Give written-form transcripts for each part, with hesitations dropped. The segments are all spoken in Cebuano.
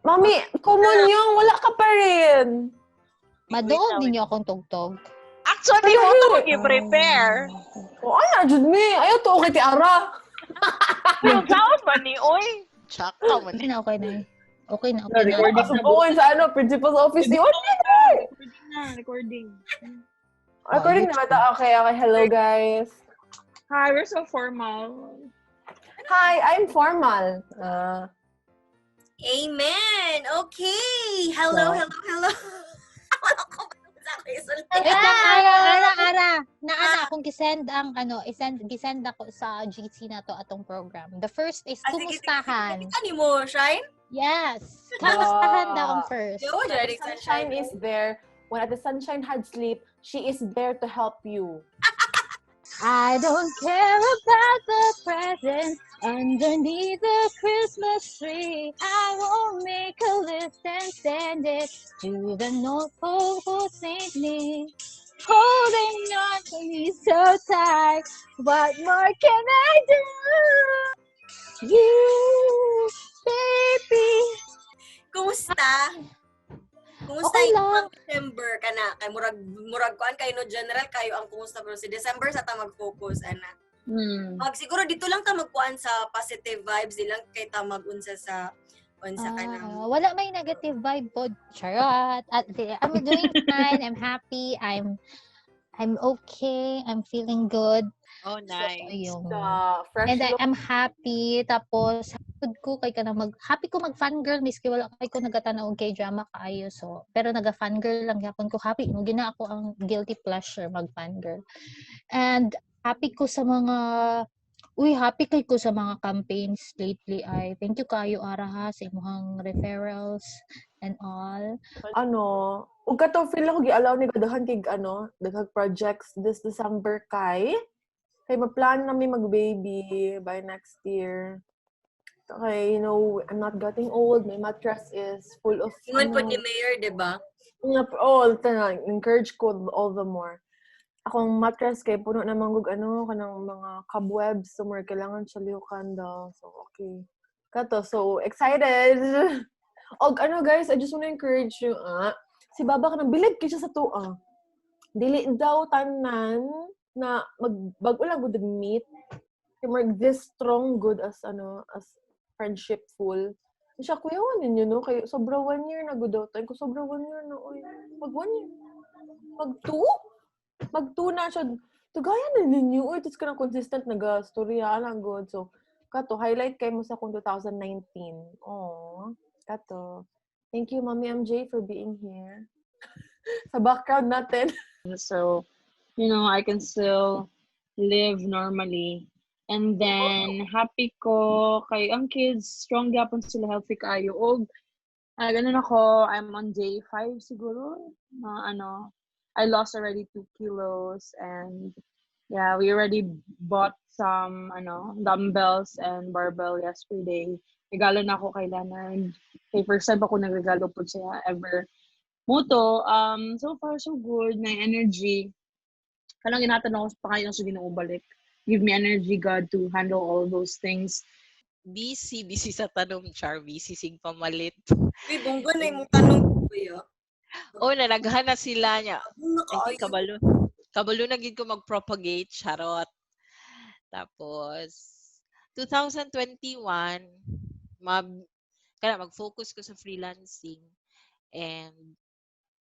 Mami, common yung wala ka pa rin. Maduog ninyo akong tugtog. Actually, mo to gi-prepare. O, ay, jud mi. Ayaw to, okay ti Ara. Yung taon ba ni oy? Tsaka man. Okay na, okay na. Okay na, okay na. Recording na. Subukan sa ano, principal's office. Di, wala na. Recording na, recording. Recording na ba ito? Okay. Hello, guys. Hi, we're so formal. Hi, I'm formal. Ah. Amen! Okay! Hello, So- hello, hello. Wala ko ba sa ako isulti? Wait lang, Ara, Ara, Ara. Naana, akong gisend ang, ano, isend, gisend ako sa GC na to atong program. The first is Ah, sige, sige, kumustahan. sige. Ano mo, Shine? Yes. Kamustahan daw ang first. Yo, The sunshine is there. When the sunshine had sleep, she is there to help you. I don't care about the presents underneath the Christmas tree. I won't make a list and send it to the North Pole for Saint Nick. Holding on to me so tight. What more can I do? You, baby. Kumusta? Kumusta Okay yung lang. Pang December ka na? Kay murag kuan kayo no, general kayo ang kumusta, pero si December sa ta mag-focus ana. Mag siguro dito lang ta magkuan sa positive vibes, di lang kay ta mag-unsa sa unsa ka nang Ah, wala may negative vibe po. Charot. At, I'm doing fine. I'm happy. I'm okay. I'm feeling good. Oh, So, nice. ayun. The fresh And I look. am happy. Tapos, happy ko kay ka na mag, happy ko mag fangirl miski wala kay ko nagatanaw og K-drama kaayo. So, pero naga fangirl lang gyapon ko. Happy mo gina ako ang guilty pleasure mag fangirl. And happy ko sa mga, uy, happy kay ko sa mga campaigns lately ay. Thank you kayo, Ara, ha, sa imong referrals and all. Ano, ug kato feel ako gi-allow ni daghan kay ano, daghang projects this December kay maplan na mi mag-baby by next year. Okay, I'm not getting old. My mattress is full of Ingon po ano, ni Mayor, di ba? Nga, oh, tanan, encourage ko all the more. Akong mattress kay puno na manggug ano kanang mga cobwebs, so more kailangan siya lihukan daw. So okay. Kato, so excited. Og ano guys, I just wanna encourage you ah. Si Baba kanang bilib kay siya sa tuwa. Dili daw tanan na magbag-o lang gud meet. Kay more this strong good as ano as friendship full. Siya, kuya, ninyo, no? Kay, sobra one year na good daw tayo. Ko sobra one year na, oy. Mag one year. Mag two? Mag two na siya. Tugaya na ninyo, oy. Tapos ka na consistent, nag-storya lang, good. So, kato, highlight kay mo sa kung 2019. Oh, kato. Thank you, Mommy MJ, for being here. Sa background natin. So, I can still live normally. And then, happy ko kay ang kids, strong gyapon sila, healthy kaayo. Og, ganun ako, I'm on day 5 siguro. Na, ano, I lost already 2 kilos and yeah, we already bought some ano, dumbbells and barbell yesterday. Regalo na ako kay Leonard. Kay first time ako nagregalo po siya ever. Mao to, so far so good, na energy. Kanang ginatanong ko pa kayo sa Ginoo balik. Give me energy, God, to handle all those things. Busy, busy sa tanom, Char. Busy sig pamalit. Uy, bongga na yung tanong, kuya. Oh, nanaghan na sila niya. Bongga Ay, kaayo. kabalo. Kabalo na gid ko mag-propagate, charot. Tapos, 2021, kana mag-focus ko sa freelancing and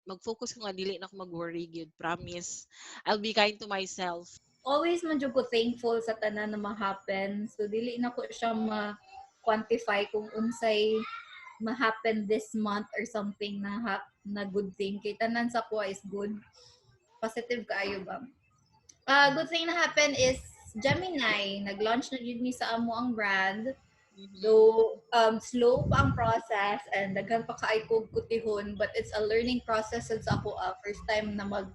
mag-focus ko nga dili na ako mag-worry gyud, promise. I'll be kind to myself. Always man jud ko thankful sa tanan na ma-happen. So dili na ko siya ma-quantify kung unsay ma-happen this month or something na na good thing. Kay tanan sa kuha is good. Positive kaayo ba? Good thing na happen is Gemini. Nag-launch na jud mi sa amo ang brand. Though slow pa ang process and daghan pa kaay kog kutihon, but it's a learning process sad sa ako, first time na mag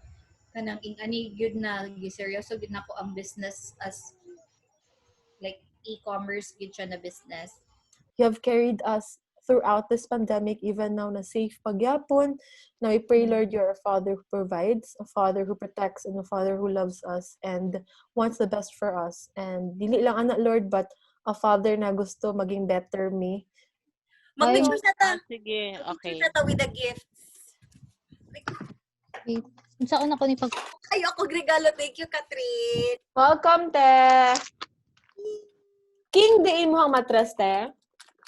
kanang ing-ani gyud na giseryoso gyud nako ang business as like e-commerce gyud siya na business. You have carried us throughout this pandemic, even now na safe pagyapon. Now we pray, Lord, you're a Father who provides, a Father who protects, and a Father who loves us and wants the best for us. And dili lang anak, Lord, but a Father na gusto maging better me. Mag-picture sa ta. Ah, sige, okay. Picture sa ta with the gifts. Unsaon ako ni pag Ay, ako regalo. Thank you, Catherine. Welcome, te. King di imo ang matras, te.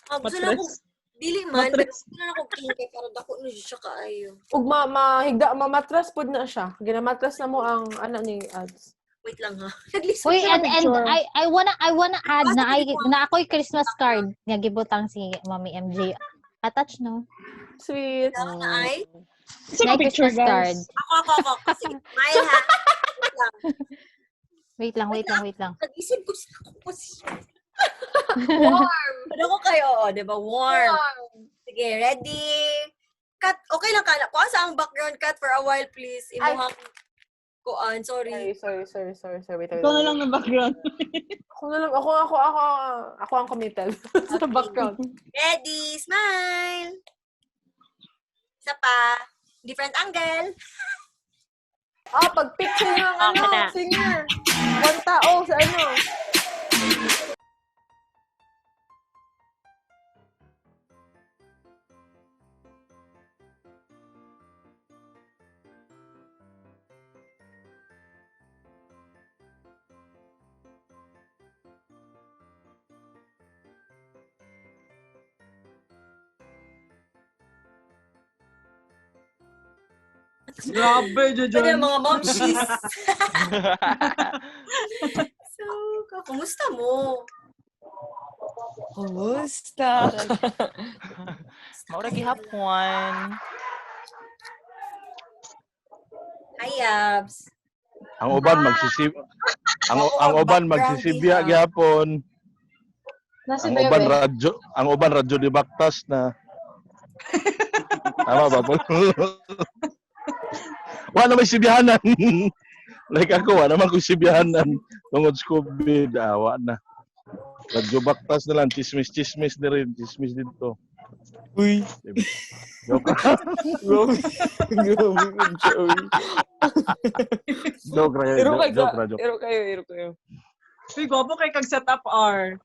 Ah, gusto lang ko, Matras. dili man, pero Matras. gusto lang ako king kay para dako no siya kaayo. Ug ma mahigda mamatras pud na siya. Ginamatras na mo ang ana ni ads. Wait lang ha. Naglisod Uy, siya. and I wanna add na Basta ay na ako'y Christmas card nga gibutang si Mami MJ. Attach no. Sweet. Ako na ay. Sa Na picture, Christmas card. guys. Ako, ako, ako. Sige, smile ha. Wait lang, wait lang, wait lang. Nag-isip ko sa akong position. Warm. Ano ko kayo? Oo, di ba? Warm. Sige, ready? Cut. Okay lang ka. Kuha sa ang background cut for a while, please. Imuhang kuan. Sorry, Sorry. sorry, sorry, sorry, sorry. Wait, wait, Ikaw na wait. lang ng background. Ako na lang, ako, ako, ako, ako ang committed sa background. Ready? Smile! Isa pa. Different angle. Ah, pag picture ng ano, Okay na. singer. One tao sa ano. Grabe, Pwede Jojon. yung mga momshies. So, kumusta mo? Kumusta? Maura gihapon. Hi, Abs. Ang uban magsisib ang Oo, ang uban background magsisibya diha. gyapon. Nasa Ang uban bebe. radyo, ang uban radyo di baktas na. Tama ba po? Wala may sibyahanan. Like ako, wala man ko'y sibyahanan tungod sa COVID. Ah, wa na. Radyo baktas na lang, chismis-chismis na rin, chismis dito. Uy. Joke. Grabe. Grabe ko, Joey. Joke ra, Iro joke, kayo, joke ra, joke. iro kayo, iro kayo. Uy, gwapo kay kag setup R.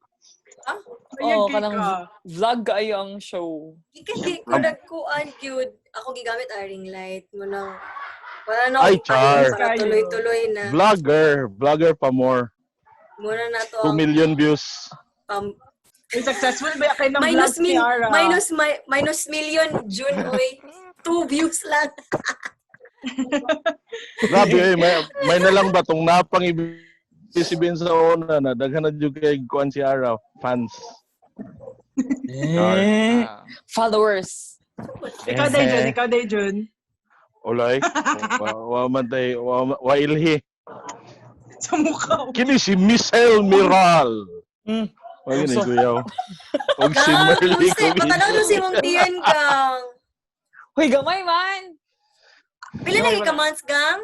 Ah? Ayan, Oo, kay kanang ka. vlog kayo ang show. Hindi ko nagkuan, cute. Ako gigamit ang ring light mo lang. Wala na Ay, akong time char. para tuloy-tuloy na. Vlogger, vlogger pa more. Muna na to 2 ang million views. Uy, successful ba kayo ng minus vlog ni min, Ara? minus minus million June oy. 2 views lang. Grabe eh, may na lang ba tong napang ibig sabihin sa una na daghan na jud kay kuan si Ara fans. Eh. Ah. Followers. Ikaw, Dayjun. Ikaw, Dayjun. Ulay. Wa man tay wa ilhi. Sa mukha. Kini si Michelle Miral. Mm. Wa gini kuyaw. Og si Gang, Merly kumusta? Covino. Patanaw no si Mong Tiyan, gang. Hoy, gamay man! Pila na ka months, gang?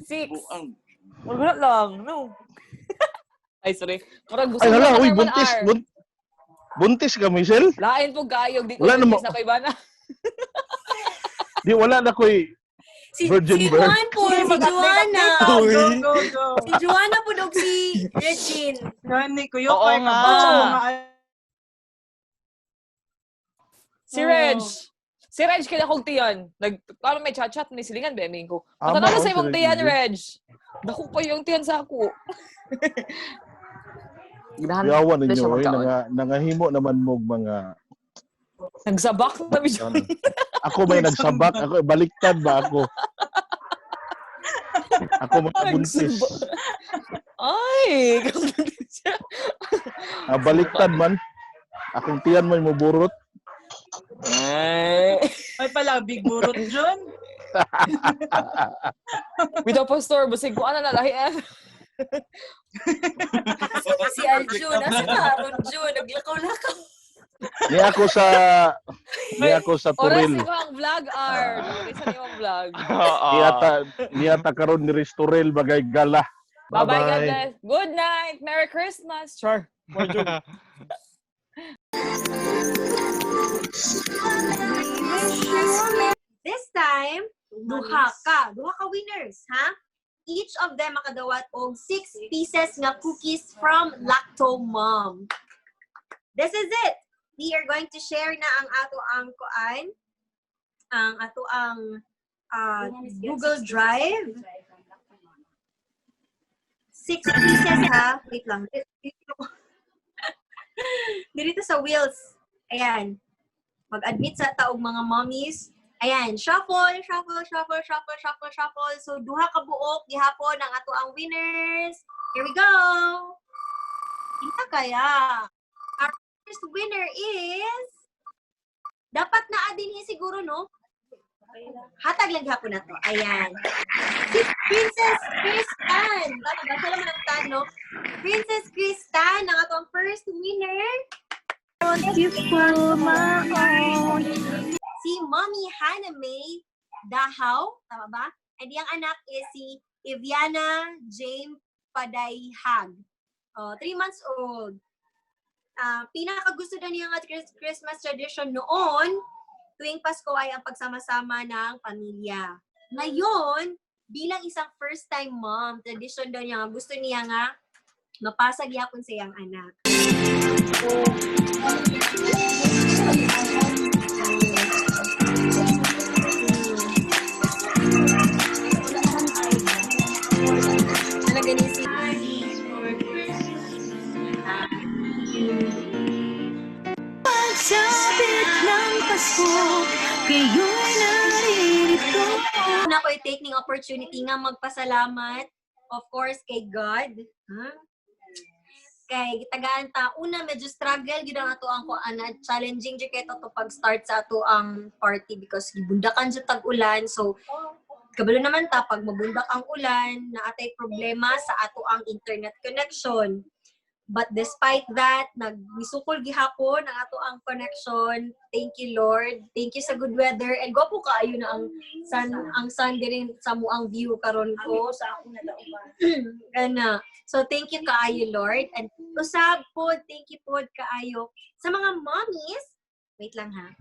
6. Wala lang, no. Ay, sorry. Murag gusto Ay hala, na uy naman, buntis, R. buntis ka Michelle? Lain po kayo, di ko Wala buntis na na kay Bana. Di wala na koy Si, Virgin si birth. Juan po, si Joanna. Go, go, go. Si Joanna po dog si Regine. Gani, kuyo Oo kay nga. kabaw sa mga Si Reg. Si Reg kaya kong tiyan. Nag, parang may chat-chat ni silingan ba, ko. Ama, Matanaw oh, sa imong si tiyan, Reg. Reg. Dako pa yung tiyan sa ako. Ganahan Yawan na ninyo siya oy magkaon. nangahimo naman mo mga Nagsabak na medyo. ano. Ako may nagsabak, ako baliktad ba ako? Ako may buntis. Ay! siya. Ah, baliktad man. Akong tiyan man muburot. Ay. Ay pala, big burot, Jun. Without pastor, basig ko ana na lahi. Si Aljun. Asa ka, Ron Jun? Naglakaw-lakaw. Ni ako sa ni ako sa Oras Turil. ni ang vlog, R. Oras ni ang vlog. Oo. Niata karon ni Ristoril bagay gala. Bye-bye, God Bye-bye. bless. Good night. Merry Christmas. Sure. This time, duha ka. Duha ka winners, ha? Each of them makadawat og 6 pieces nga cookies from Lacto Mom. This is it. We are going to share na ang ato ang kuan, ang ato ang Google Drive. Six pieces ha. Wait lang. Dito sa wheels. Ayan. Mag-admit sa taog mga mommies. Ayan, shuffle, shuffle, shuffle, shuffle, shuffle, shuffle. So, duha ka buok gihapon ang ato ang winners. Here we go. Kita kaya. Our first winner is, dapat naa din siguro, no? Hatag lang gihapon na to. Ayan. Si Princess Kristan. Tama ba? Siya lang ang tan, no? Princess Kristan ang atong first winner. You for my own. Si Mommy Hannah May Dahaw, tama ba? And yung anak is si Iviana James Padayhag. Oh, 3 months old. Pinakagusto na niya nga Christmas tradition noon, tuwing Pasko ay ang pagsama-sama ng pamilya. Ngayon, bilang isang first-time mom, tradition daw niya nga, gusto niya nga mapasa gyapon sa iyang anak. Talaga ni si Pagsapit ng Pasko, kayo'y naririto. Una ko i-take ning opportunity nga magpasalamat, of course, kay God. Huh? Kay gitagaan ta una, medyo struggle gyud ang ato ang kuan, challenging jud kay to pag-start sa ato ang party because gibundakan jud tag ulan. So kabalo naman ta, pag mabundak ang ulan, naatay problema sa ato ang internet connection. But despite that, nagmisukol gihapon ang ato ang connection. Thank you, Lord. Thank you sa good weather. And gwapo kaayo na ang sun diri sa muang view karon ko. Sa akong nadaugan. Kana. So thank you kaayo, Lord. And usab pod, thank you pod kaayo sa mga mommies. Wait lang ha.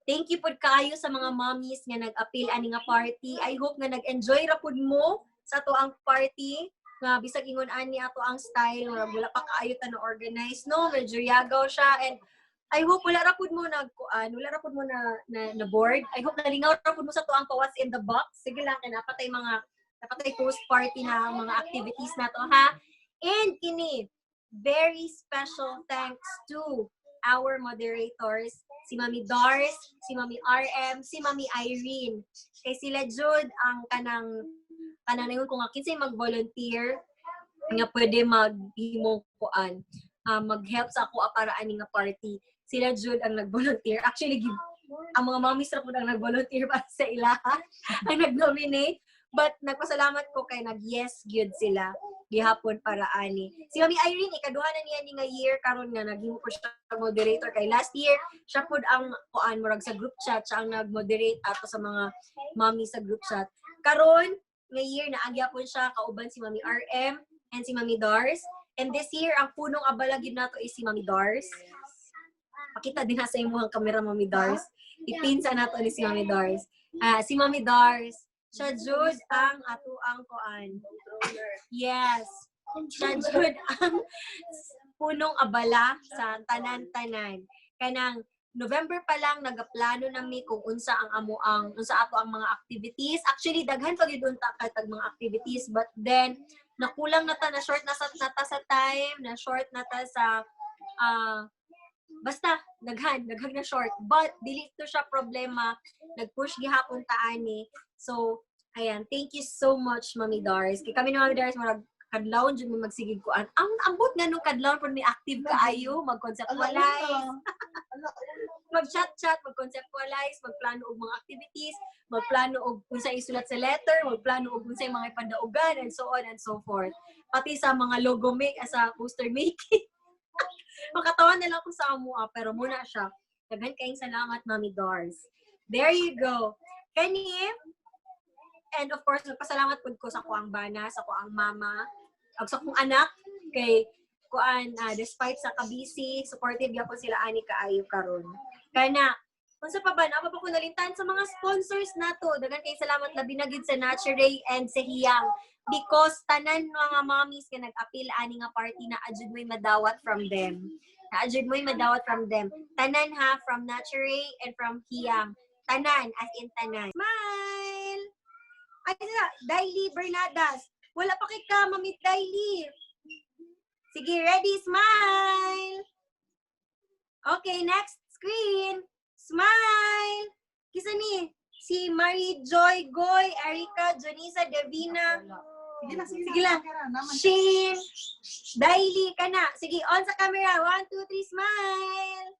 Thank you pod kaayo sa mga mommies nga nag-apil ani nga party. I hope nga nag-enjoy ra pod mo sa ato ang party nga bisag ingon ani ato ang style, murag wala pa kaayo ta na organize, no? Medyo yagaw siya and I hope wala ra pud mo nagkuan, wala ra pud mo na bored. I hope nalingaw ra pud mo sa tuang pa what's in the box. Sige lang, kay napatay post party na mga activities na to ha. And kini, very special thanks to our moderators, si Mami Dars, si Mami RM, si Mami Irene. Kay sila jud ang kanang ningon ko nga kinsay mag-volunteer nga pwede maghimong kuan, mag-help sa ako para ani nga party. Sila jud ang nag-volunteer. Actually, ang mga mommies ra pud ang nag-volunteer para sa ila, ang nag-nominate. But nagpasalamat ko kay nag-yes gyud sila gihapon para ani. Si Mami Irene, ikaduha na niya ni nga year karon nga naghimo po siya moderator, kay last year siya pud ang kuan, murag sa group chat siya ang nag-moderate ato sa mga mommy sa group chat. Karon nga year na agyapon siya kauban si Mami RM and si Mami Dars. And this year ang punong abala gyud nato is si Mami Dars. Pakita din na sa imong kamera, Mami Dars. Ipinsa nato ni si Mami Dars. Ah, si Mami Dars, siya jud ang ato ang kuan. Yes. Siya jud ang punong abala sa tanan-tanan. Kanang November pa lang nagaplano na mi kung unsa ang amo ang unsa ato ang mga activities. Actually, daghan pa gyud unta kay tag mga activities, but then nakulang na ta, na short na sa nata sa time, na short na ta sa basta daghan daghan na short, but dili to siya problema, nagpush gihapon ta ani. So ayan, thank you so much, Mami Dars. Kay kami ni Mami Dars, murag kadlawon jud mi magsigig kuan. Ang ambot nga nung kadlawon pud mi active kaayo, mag-conceptualize, mag-chat-chat, mag-conceptualize, magplano og mga activities, magplano og unsa isulat sa letter, magplano og unsay mga ipandaugan, and so on and so forth. Pati sa mga logo make, sa poster making. Makatawa na lang ko sa amo, pero muna siya. Daghan kayong salamat, Mami Dars. There you go. Kani, and of course, nagpasalamat pud ko sa kuang bana, sa kuang mama, ug sa kong anak, kay kuan, despite sa kabisi, supportive gyapon sila ani kaayo karon. Kana, Unsa pa ba, naa pa ko nalimtan sa mga sponsors nato. Daghan kay salamat, labi na gid sa Nature and sa Hiyang because tanan mga mommies nga nag-apil ani nga party na adjud mo'y madawat from them. Na adjud mo'y madawat from them. Tanan ha, from Nature and from Hiyang. Tanan, as in tanan. Smile! Ay, sa Daily Bernadas. Wala pa kay ka, Mami Daily. Sige, ready, smile! Okay, next screen. Smile! Kisa ni? Si Marie Joy Goy, Erica, Jonisa, Davina. Sige lang, sige, Sige lang. Naman. Shane, Daily ka na. Sige, on sa camera. One, two, three, smile.